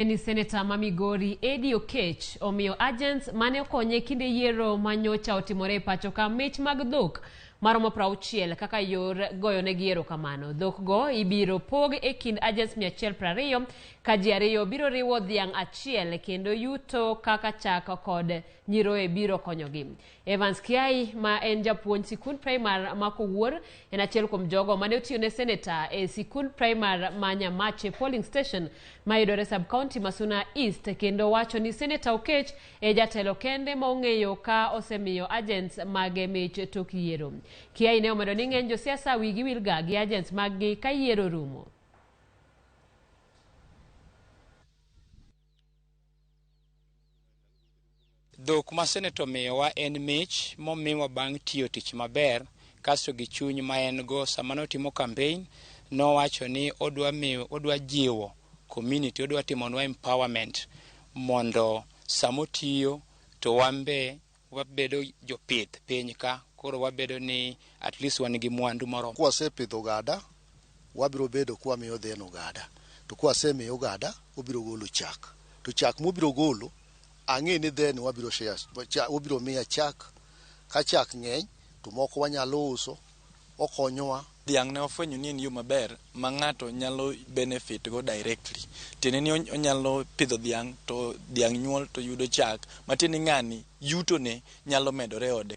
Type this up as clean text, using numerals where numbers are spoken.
Ni seneta ma Migori Eddie Oketch omiyo agents mane okonye kinde yiero manyocha otimore e pacho ka mich mag dhok maromo 60 kaka yor goyonegi erokamano. Dhok go ibiro pog e kind agents 120 ka ji ariyo biro riwo dhiang' achiel kendo yuto kaka chak kod nyiroye biro konyogi. Evans Kiai ma en japuonj sikund primar ma Kowuor en achiel kuom jogo mane otiyo ne seneta e sikund primar ma Nyamache polling station mayudore sub county ma Suna East kendo wacho ni Seneta Oketch e jatelo kende ma ong'eyo ka osemiyo agents mage mich tok yiero. Kiai ne omedo ni ng'eny josiasa wigi wilga gi agents maggi ka yiero rumo. Dhok ma seneta omiyowa en mich momiwa bang' tiyo tich maber kasto gi chuny ma en go sama notimo campaign nowacho ni odwa miyo odwa jiwo community odwa timonwa empowerment mondo sama otiyo to wan be wabedo jopith piny ka koro wabedo ni at least wan gi mwandu moromo. Kwasepidho ogada, wabiro bedo kwamiyo dheno ogada. To kwasemiyo ogada, obiro golo chak. To chak mobiro golo, ang'e ni then wabiro share, obiro miya chak. Ka chak ng'eny, to moko wanyalo uso, okonyowa. Dhiang' ne wafwenyo ni en yo maber ma ng'ato nyalo benefit go directly. Tiende ni onyalo pidho dhiang' to dhiang' nyuol to yudo chak. Matiende ni ng'ani yutone nyalo medore e ode.